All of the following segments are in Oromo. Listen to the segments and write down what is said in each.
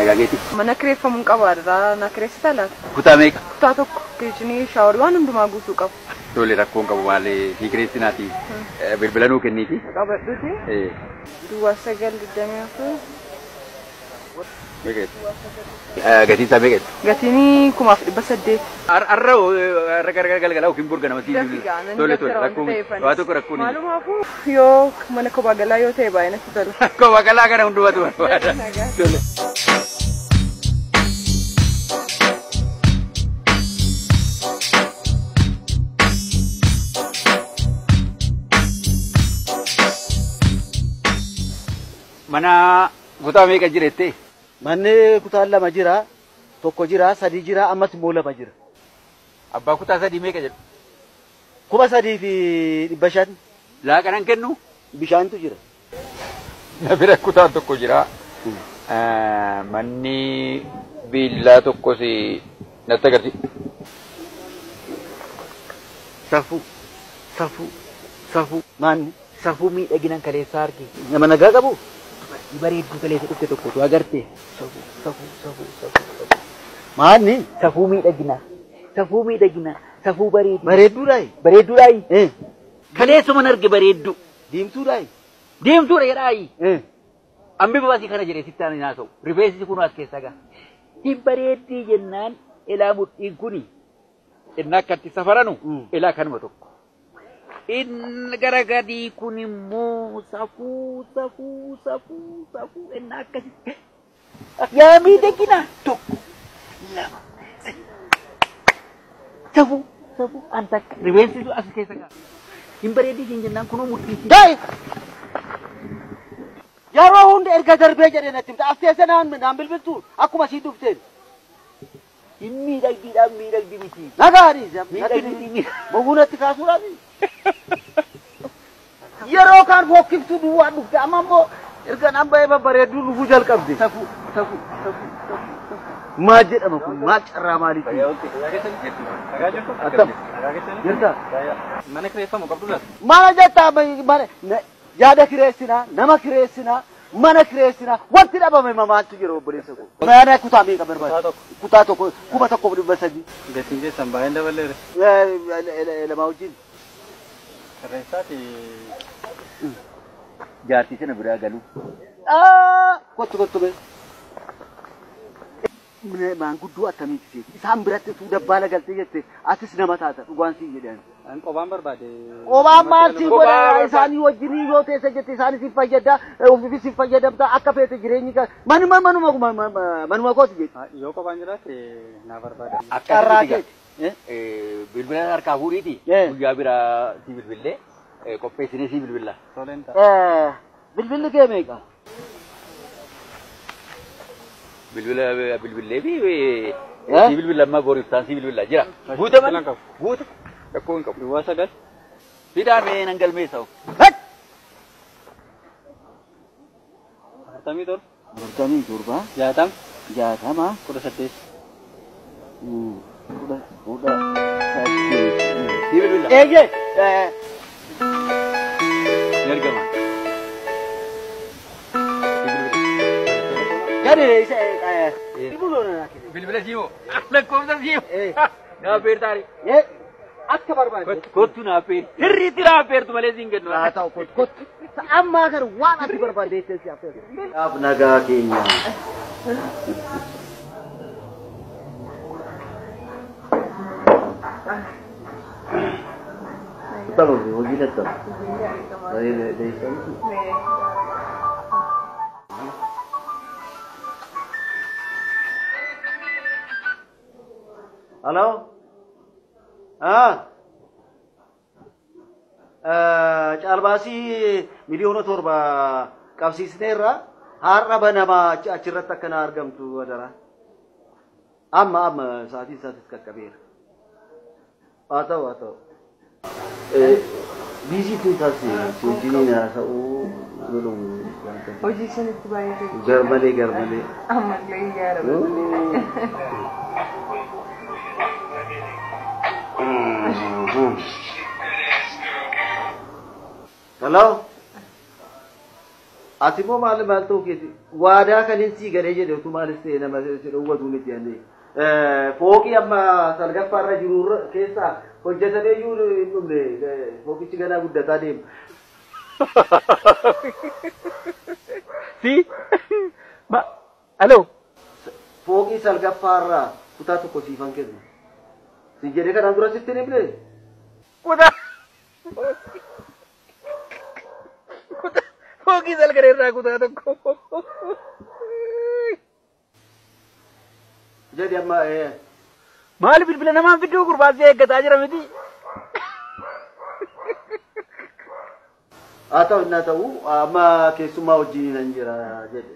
Nagageeti. Mana kireeffamuun qaba irraa na kireessita laata? Kutaa meeqa? Kutaa tokko kitchenii showerii waan hundumaa guutuu qabu. Tole rakkoon qabu maali si kireessinaati. Bilbila nuu kenniiti. Qabadhuuti. Duwwaa 9 24. Meeqa? Gatiin isaa meeqa? Gatiin 1800. Arra arra gargar galgala yookiin burga nama sii. Tole tole rakkoon waa tokko rakkoon. Maalumaafuu yoo mana kophaa galaa yoo ta'e baay'ee natti tola. Kophaa galaa kana hundumatu barbaada. Tole. Mana kutaa meeqa jira jettee? Manni kutaan 2 jira, 1 jira, 3 jira, ammas immoo 2 jira. Abbaa kutaa 3 meeqa jedhu? 3500. Laaqanan kennu? Bishaantu jira. Na bira kutaan 1 jira. Manni billaa tokkos natti agarsiisa. Safuu, safuu, safuu. Maanni? Safuu miidhaginaan kaleessaa arge. Nama nagaa qabu? Bareedduu kaleessa dhufte tokkotu agarte. Safuu, safuu, safuu, safuu. Maanni? Safuu miidhaginaa. Safuu miidhaginaa. Safuu bareedduu. Bareedduudhaayi? Bareedduudhaayi? Kaleessuman arge bareedduu. Diimtuudhaayi? Diimtuudha jedhaayi. Ambi baasii kana jedhee sitti aanee naasa'u. Rifeensi kun as keessa gaha. Hin bareeddii jennaan elaa mudhiin kuni inni akkatti safaranu elaa kanuma tokko. Inni gara gadii kun immoo safuu safuu safuu safuu inni akkasitti. Yaa miidhagina 1 2 3 safuu safuu an takka rifeensi as keessa gaha. Hin bareeddii siin jennaan kunoo mudhii. Daa'e! Yeroo hunda erga darbee jedhee natti himta. As keessa naan bilbiltu akkuma sii dhufteen. Hin miidhagdiidhaan miidhagdi miti. Nagaadhi. Miidhagdi. Boguunatti kaasuudhaaf. Yeroo kaan fokkiftuu duwwaa dhufte amma immoo erga naan ba'ee babbareedduu dhufuu jalqabde. Safuu safuu safuu safuu. Maal jedhama kun maal carraa maaliiti? Attam. Jirta? Mana kireeffamu qabdu laata? Mana jettaa mana yaada kireessinaa nama kireessinaa mana kireessinaa wanti dhabame maaltu jira obboleessa koo? Mana kutaa meeqa barbaada? Kutaa tokko 1300. Gatiin keessan baay'een dabaleera. Lama wajjin. Sirreessaati. Jaartii sana biraa galu. Kottu kottu bee. Maanguddoo akkamiiti seeti? Isaan biratti utuu dabbaala galtee jette atis nama taata dhugaan siin jedhan. An qobaan barbaade. Qobaan maal siin godha isaanii wajjinii yoo teessa jette isaanis hin fayyadda ofiifis hin fayyadamta akka feete jireenyi manuma manuma manuma kooti jette. Yoo qobaan jiraate naa barbaada. Carraa keeti. Bilbila harkaa fuudhiiti. Guyyaa biraa si bilbillee qopheessinee si bilbilla. Toleen ta'a. Bilbilli kee meeqa? Bilbila bilbillee fi si bilbilla amma boriif ta'an si bilbilla jira. Guuta mana guuta rakkoo hin qabu. Duwwaa 9. Fidaa mee nan galmeessa. 47. 47. 60. 60. 18. 18. Si bilbilla. Eeyyee. Ni argama. Gadi isa bilbila Bilbila siimo. Lakkoofsa siimo. Naa feertaari. Akka barbaadde. Kottu naa feer. Sirriitti naa feertu malee siin kennu. Haa ta'u kottu kottu. Ammaa kana waan ati barbaadde jettee si affeertu. Dhaaf nagaa keenya. Ta'u hojii latta. Baay'ee Hello? Caalbaasii 7,000,000 qabsiisneerra har'a banamaa achirratti akkana argamtu adara. Amma amma sa'aatiin isaatis qaqqabeera. Haa ta'u haa ta'u. Biiziitu taasise wajjiniin haasa'uu godhamu. Hojii isinitti baay'ee. Garmalee garmalee. Ammallee yaara malee. Hello? Ati immoo maal maal ta'uu keeti waadaa kan hin sii galee jedhe utuu maalis ta'e nama si dhowwatu miti jennee. Fooqii amma salgaffaarra jiru keessaa hojjetamee iyyuu hin dhumne fooqichi ganaa guddataa deema. Si? Ma, alo. Fooqii salgaffaarraa kutaa tokko siifan kenna. Si jedhee kanaan dura sitti hin himne? Kutaa. Kutaa. Fooqii salgareerraa kutaa tokko. Jedhi amma Maali bilbila namaan fidduu gurbaasee eeggataa jira miti? Haa ta'u innaa ta'u amma keessummaa wajjin nan jira jedhe.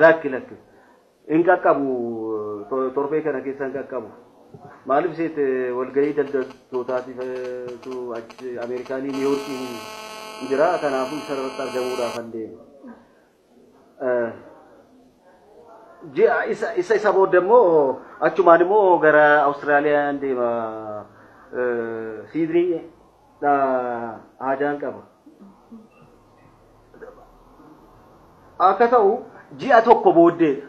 Lakki lakki. Hin qaqqabu torbee kana keessa hin qaqqabu. Maaliif seete walgahii daldaltootaatiif Ameerikaanii Niiwoorkiin jira kanaafuu isa irratti argamuudhaaf kan deemu. Ji'a isa isa booda immoo achumaan immoo gara Awustiraaliyaan deema. Siidnii haajaan qaba. Akka ta'u ji'a tokko booddeedha.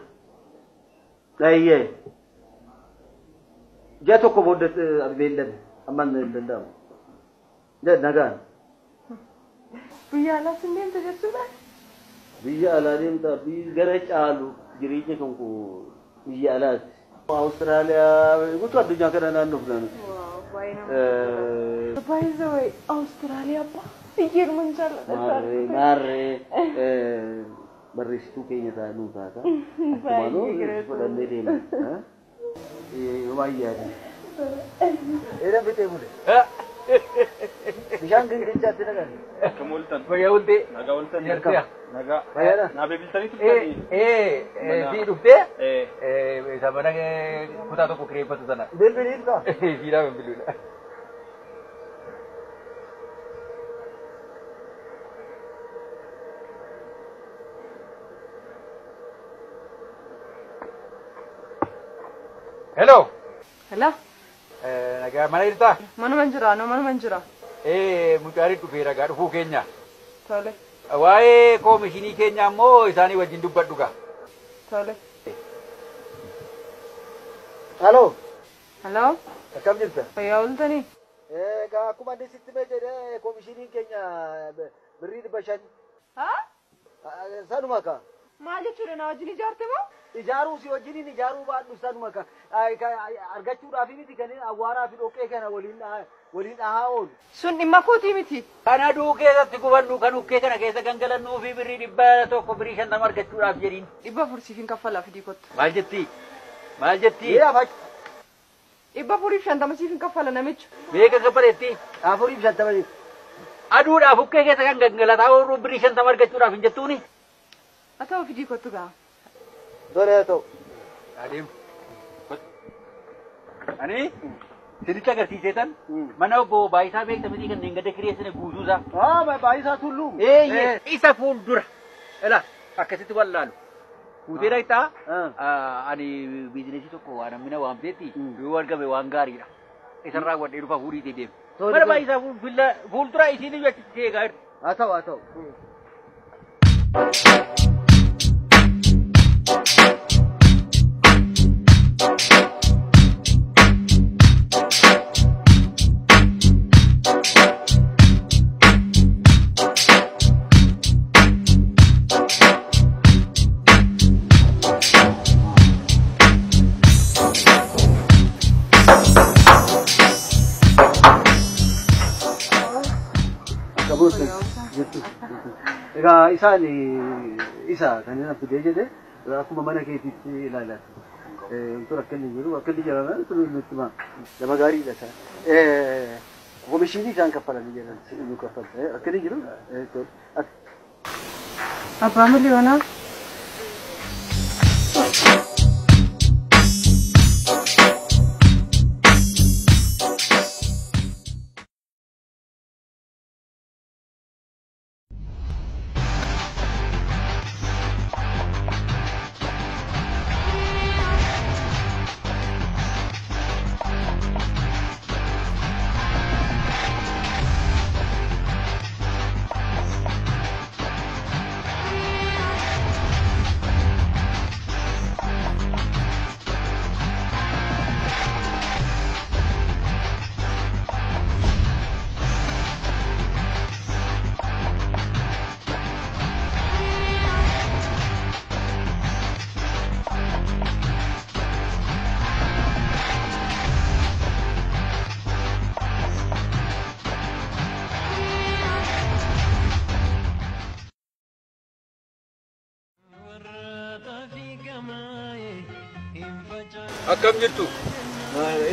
Dhayyee. Ji'a tokko booddee beellame amma hin danda'amu. Nagaan. Biyya alaas hin deemte jechuudha? Biyya alaa deemta gara caalu jireenya kan koo biyya alaati. Awustiraaliyaa guutuu addunyaa kana naannoof naannoo. By the way, Awustiraaliyaa baay'ee jaalladha. Maarree maarree barreessituu keenya nuu taata. Akkumaanuu fudhannee deemna. Baay'ee. Eedhan fixee bule. Bishaan gingilchaatti naqan. Akkam ooltan? Fayyaa bultee. Nagaa ooltan. Jartiya. Nagaa. Fayyaadha. Naa bilbiltanii turtanii? Si dhuftee isa mana kutaa tokko kireeffatu sana. Bilbiliin ta'a. Siidhaa bilbiluudha. Hello. Hello. Nagaa mana jirtaa? Manuma jira, noo manuma jira. Mucaarii dhufee ragaa dhufuu keenya. Tole. Waa'ee koomishinii keenya ammoo isaanii wajjin dubbadhu gaa. Tole. Hello. Hello. Akkam jirta? Fayyaa ooltanii? Egaa akkuma inni sitti mee jedhee koomishiniin keenya birrii 500. Haa? Sanuma kaa. Maal jechuudha na wajjin ijaarte moo? Ijaaruu si wajjiniin ijaaruu baadhu sanuma ka argachuudhaaf miti kan awwaaraa fi dhoqqee kana waliin dhahaa oolu. Sun dhimma kootii miti. Kan aduu keessatti gubannu kan ukkee kana keessa gangalannuu fi birrii 100 birrii 50 argachuudhaaf jedhiin. 400 siif hin kaffalaa fidii kottu. Maal jetti? Maal jetti? 450 siif hin kaffala namicha. Meeqa kaffaletti? 450. Aduudhaaf ukkee keessa kan gangalataa oolu birrii 50 argachuudhaaf hin jettuuni? Haa ta'u fidii kottu gaa. Tole haa ta'u. Adeemu. Ani sinitti agarsiisee tan mana obbo Baayisaa beekta miti kanneen gada kireessine guutuusaa. Haa Baayisaa Tulluu. Isa fuuldura. Ela akkasitti wallaalu. Guutee dhaqxaa ani biizinesii tokko waan ammina waamteetti yoo argame waan gaariidha. Isarraa wadhee dhufa fuudhiitee deema. Mana Baayisaa fuuldura isiin iyyuu achitti eegaa jirti. Haa ta'u haa ta'u. Egaa isaan isa kan inni fidee jedhe akkuma mana keetiitti ilaalaa. Utuu rakkinni jiru rakkinni jira nutti hima. Nama gaariidha isaan. Komishinii isaan kaffalanii jedhan nu kaffalta. Rakkinni jiru. Abbaa miliyoonaa. Akkam jirtu?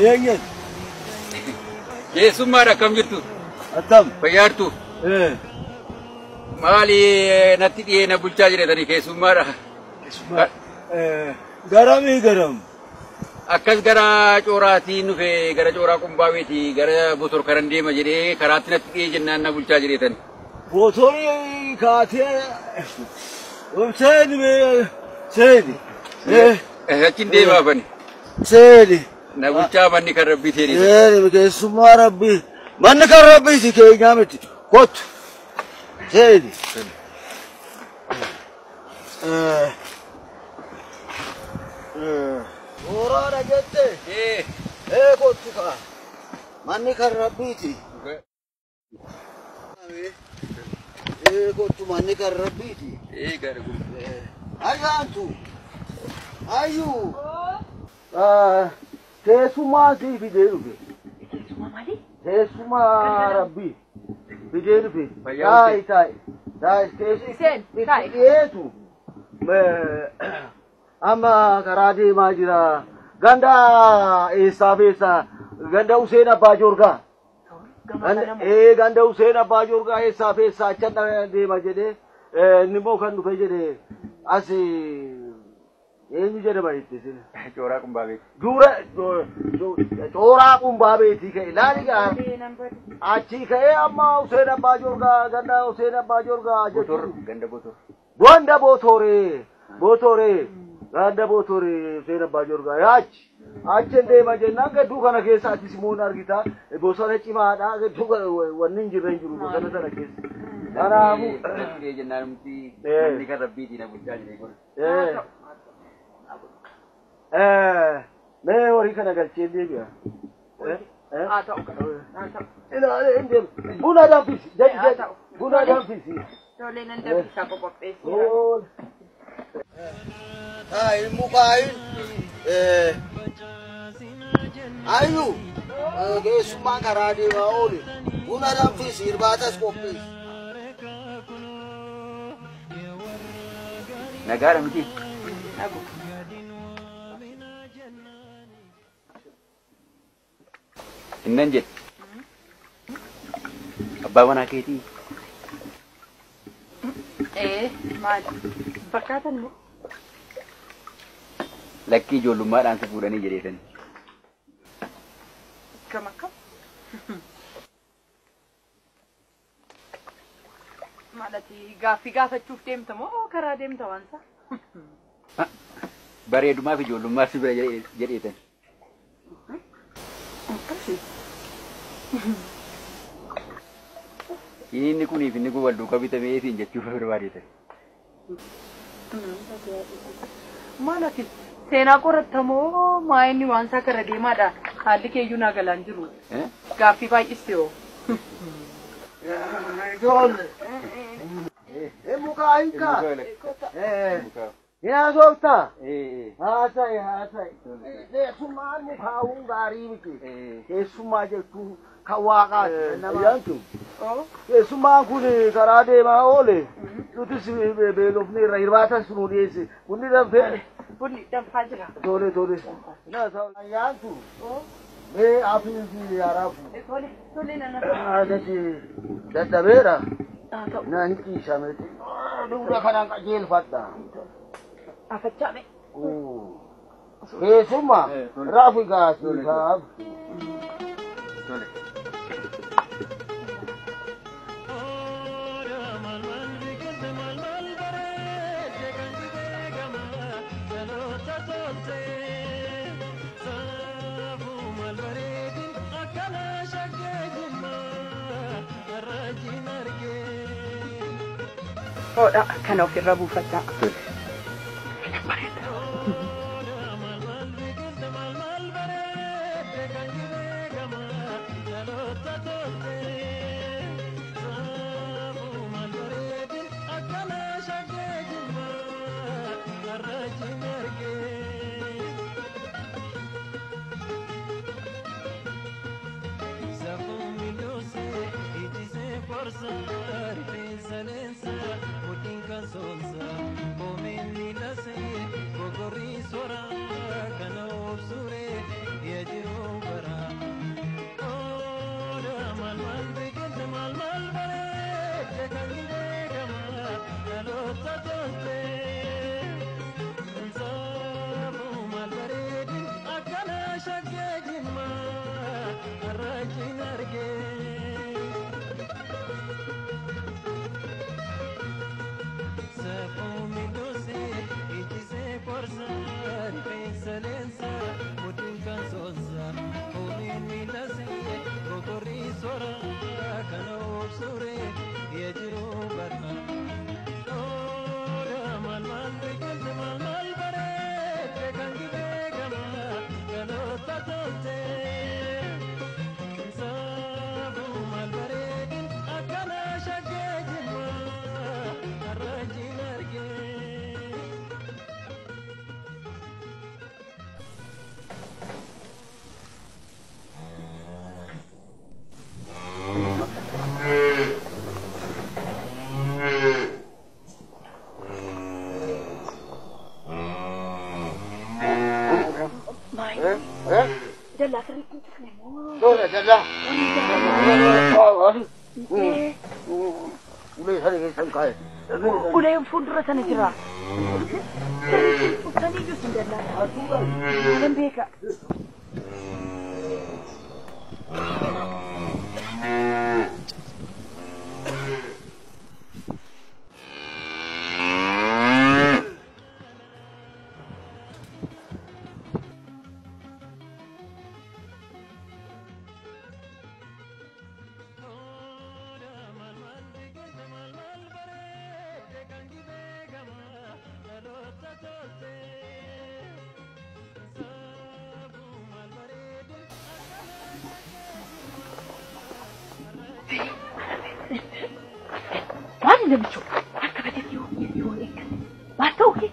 Eenyuun? Keessummaadha akkam jirtu? Attam. Fayyaartu? Maali natti dhiyee na bulchaa jiratanii keessummaadha. Garamii garam. Akkas gara cooraatiin dhufe gara cooraa qumbaabeeti gara botor karan deema jedhee karaatti natti dhiyee jennaan na bulchaa jireetan. Botorii kaatee seeni seeni. Achiin deemaa bani. Seeni. Na bulchaa manni kan rabbii seeni. Seeni keessummaa rabbii. Manni kan rabbiiti keenyaa miti. Kottu. Seeni. Cooraadha jette. Kottu kaa. Manni kan rabbiiti. Kottu manni kan rabbiiti. Gara kun. Ayyaantu. Ayyuu. Keessummaa sii fidee dhufe. Keessummaa maali? Keessummaa rabbii fidee dhufe. Taa'i taa'i. Taa'i Seen taa'i. Dhiyeetu. Amma karaa deemaa jira. Ganda eessaa fi eessaa? Ganda Useen Abbaa Joorgaa. Ganda Useen Abbaa Joorgaa eessaa fi eessaa achan deema jedhee inni immoo kan dhufe jedhee as eenyu jedhama itti isin? Cooraa qumbaabeeti. Duura cooraa qumbaabeetii ka'e laali gaa achii ka'ee amma Useen Abbaa Joorgaa ganda Useen Abbaa Joorgaa Botor ganda botor. Ganda Botoree Botoree ganda Botoree Useen Abbaa Joorgaa yaachi achi deema jennaan gadduu kana keessa atis immoo argita bosona cimaadha gadduu kana wanni hin jirre hin jiru bosona sana keessa. Kanaafuu Natti dhiyee jennaan nuti manni kan rabbiitii na bulchaa jiree kun. Mee horii kana galchee deebi'a. Haa ta'u haa ta'u. Ilaalee hin deemu. Buna danfisi. Jadi jadi. Buna danfisi. Tolee nan danfisaa qoqopheesseera. Taayi mukaayin. Ayyuu keessummaan karaa deemaa oole. Buna danfisi irbaatas qopheessi. Nagaadha miti. Nagu. Innan jedhe. Abbaa manaa keetii. Maali? Fakkaatan moo? Lakkii ijoollummaadhaan si fuudhanii jedheetani. Akkam akkam? Maalati gaaffii gaafachuuf deemta moo karaa deemta waan isaa? Bareedumaaf ijoollummaa si bira jedheetani. Akkasii. Inni kuniif inni kun wal duukaa bitamee siin jechuuf barbaadeetani. Maalati seenaa qorattamoo maa inni waan isaa kara deemaadha. Haalli keeyyuu naa galaan jiru. Gaaffii baay'iste hoo. Ijoollee. Mukaa hiikaa. Yaa sooftaa? Haasa'i haasa'i. Keessummaan mukaa'uun gaarii miti. Keessummaa jechuun kan waaqaati. Ayyaantu. Keessummaan kun karaa deemaa oole. Nutis beelofneerra irbaatas nu dhiyeesse. Bunni danfee. Bunni danfaa jira. Tole tole. Ayyaantu. Mee afii fi araafu. Tole tole nana. Haadhati dadhabeera. Na hin ciishameeti. Dugda kanaan qajeelfadha. Afachame. Keessummaa raafu gaasiisaaf. Tole. Hodha kana ofirra buufadhaa. Rifeensa leensa, mudhiin kan soonsa. Dallaa sirriitti hin cufne moo? Tola dallaa. Ulee sana keessan kaa'e. Uleen fuuldura sana jira. Sirriitti hin cuftanii iyyuu sin dallaa. Nan beeka. Maali namicho akka badeetti yoo eeggate maal ta'u kee?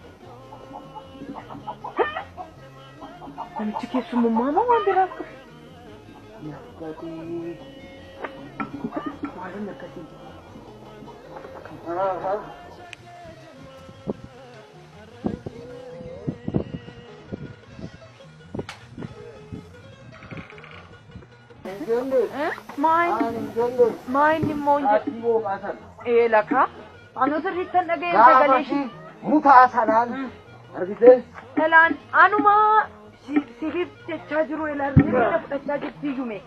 Namichi keessummaa moo waan biraaf qabu? Maalin akkasii? Maayini immoo hin jedhu. Eelaka. Anu sirriittan dhaga'een sagalee ishee. Mutaa sanaan argitee? Elaan anuma siif jechaa jiru elaan hirrina fudhachaa jirti iyyume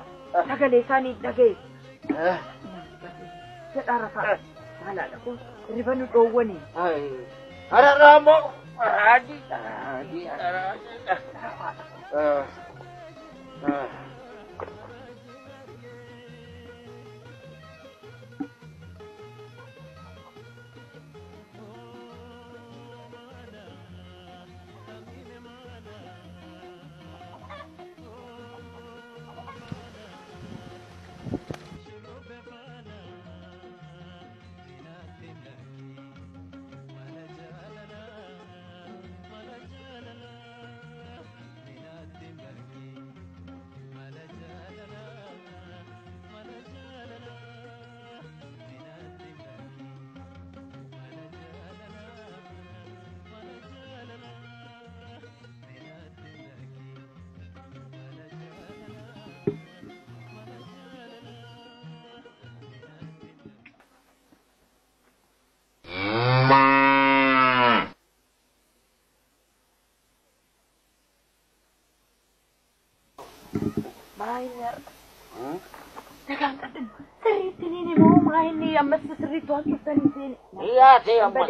sagalee isaanii dhaga'e. Jedhaa rafaa. Maalaadha kun riba nu dhoowwani. Hararraa raadii raadii. Nagaan qabdan sirriitti niin immoo maayinni ammas sirriitti waan cuftanii seeni. Dhiyaatee ammas.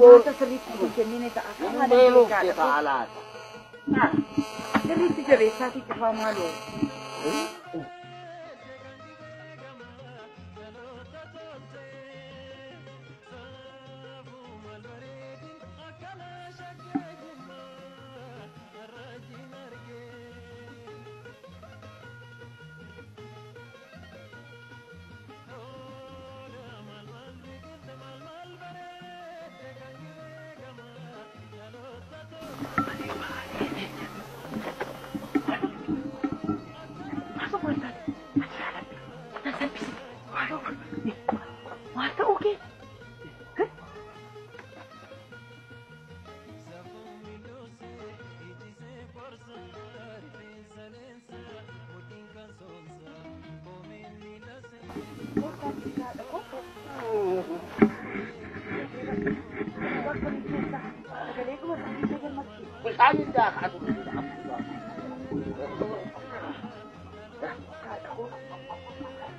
Wanta sirriitti hin kennine ta'a. Hin beelofte ta'a laata. Sirriitti jabeessaatii cufaa maaloo.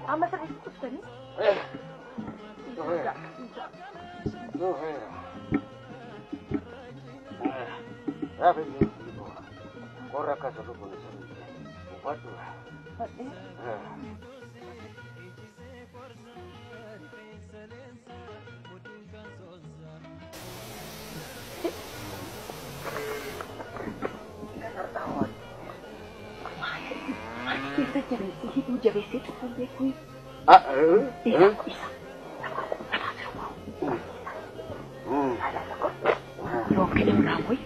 Amma sirriitti cuftanii? Keessa jabeessee hidhuu jabeessee cufuun beekuu. Isa isa. Yoom ka'e raawwee.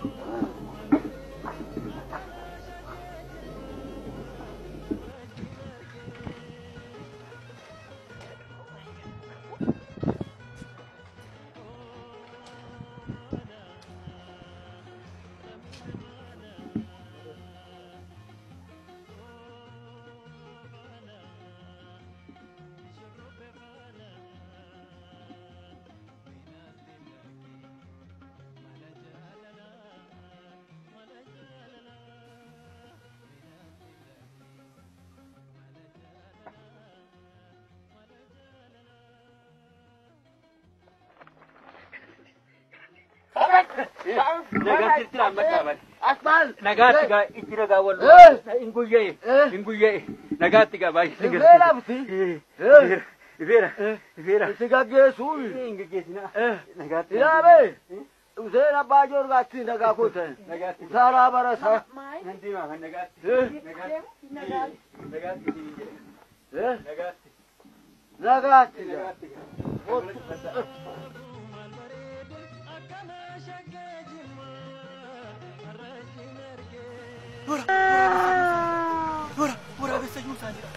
Nagaatti itti raammadhaa malee. Asmaal. Nagaatti gaa itti nagaa wallu. Hin guyyee. Hin guyyee. Nagaatti gaa baay'ee. Ifeera miti. Ifeera. Ifeera. Si gaggeessuu. Hin gaggeessinaa. Nagaatti. Ilaamee. Useen abbaa joorgaatti nagaa kootan. Nagaatti. Utaalaa barasaa. Nan deemaa kan nagaatti. Nagaatti. Nagaatti. Nagaatti. Nagaatti. Nagaatti. Dora, waraabessa iyyuu isaa jira.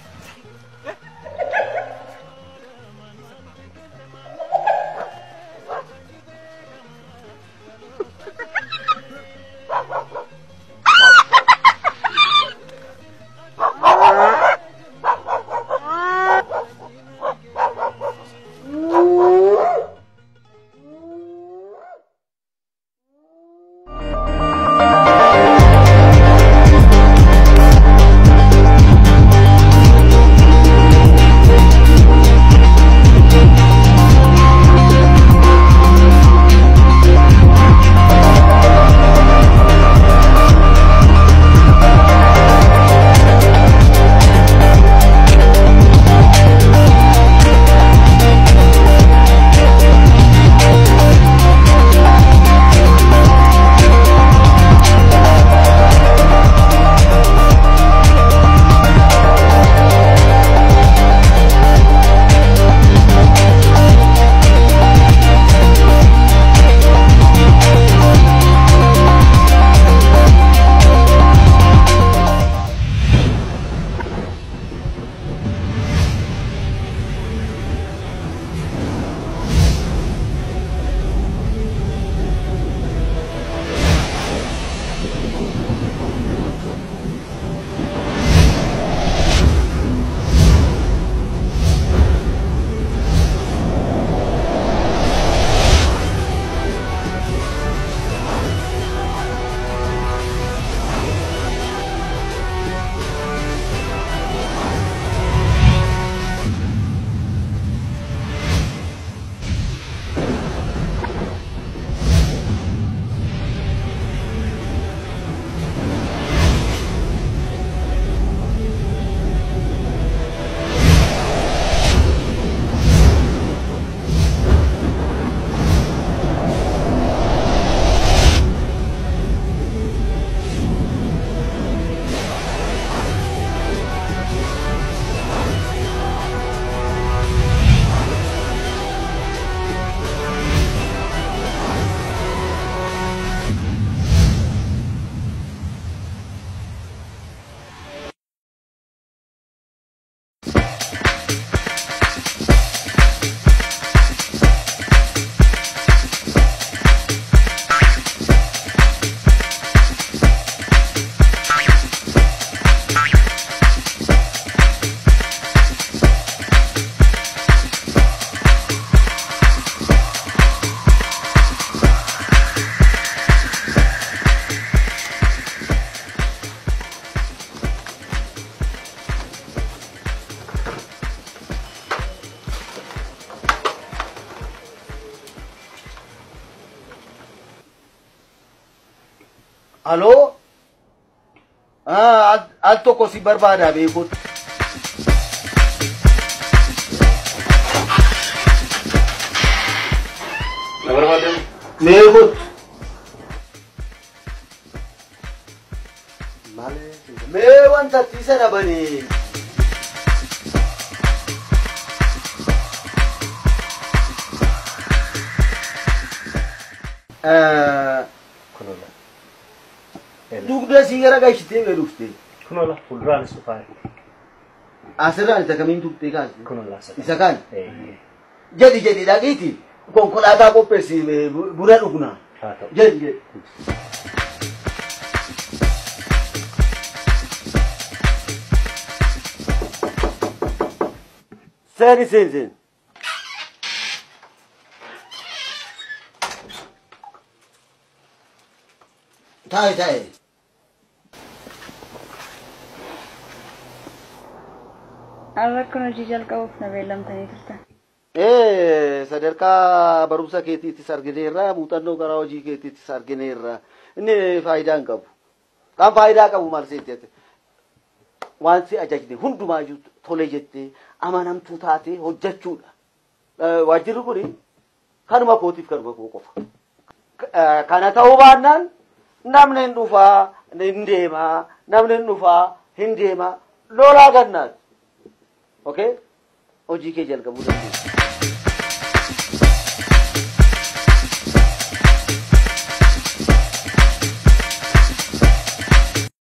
Aloo? Al tokko si barbaada beekuutti. Na barbaadame? Beekuutti. Mee wanta itti dhabanii. Dugda si gara galchitee bee dhuftee. Kunola fuulduraanis dhufaa. Asirraan isa kamiin tuqxee kaasne? Kunola isa kan? Jedhi jedhi dhaqiiti konkolaataa qopheessi buna dhugna. Jedhi jedhi. Seeni seeni seeni. Taa'i taa'i. Har'a akkana hojii jalqabuuf na beellamtanii turtan. Sadarkaa barumsa keetiittis argineerra, muuxannoo karaa hojii keetiittis argineerra. Inni faayidaa hin qabu. Kan faayidaa qabu maal seetti? Waan si ajajne hundumaayyuu tole jettee amanamtuu taatee hojjechuudha. Waajjirri kuni kanuma kootiif kanuma koo qofa. Kana ta'uu baannaan namni hin dhufaa hin deemaa, namni hin dhufaa hin deemaa, lolaa gannaati. Okay? Hojii kee jalqabuu dandeessa.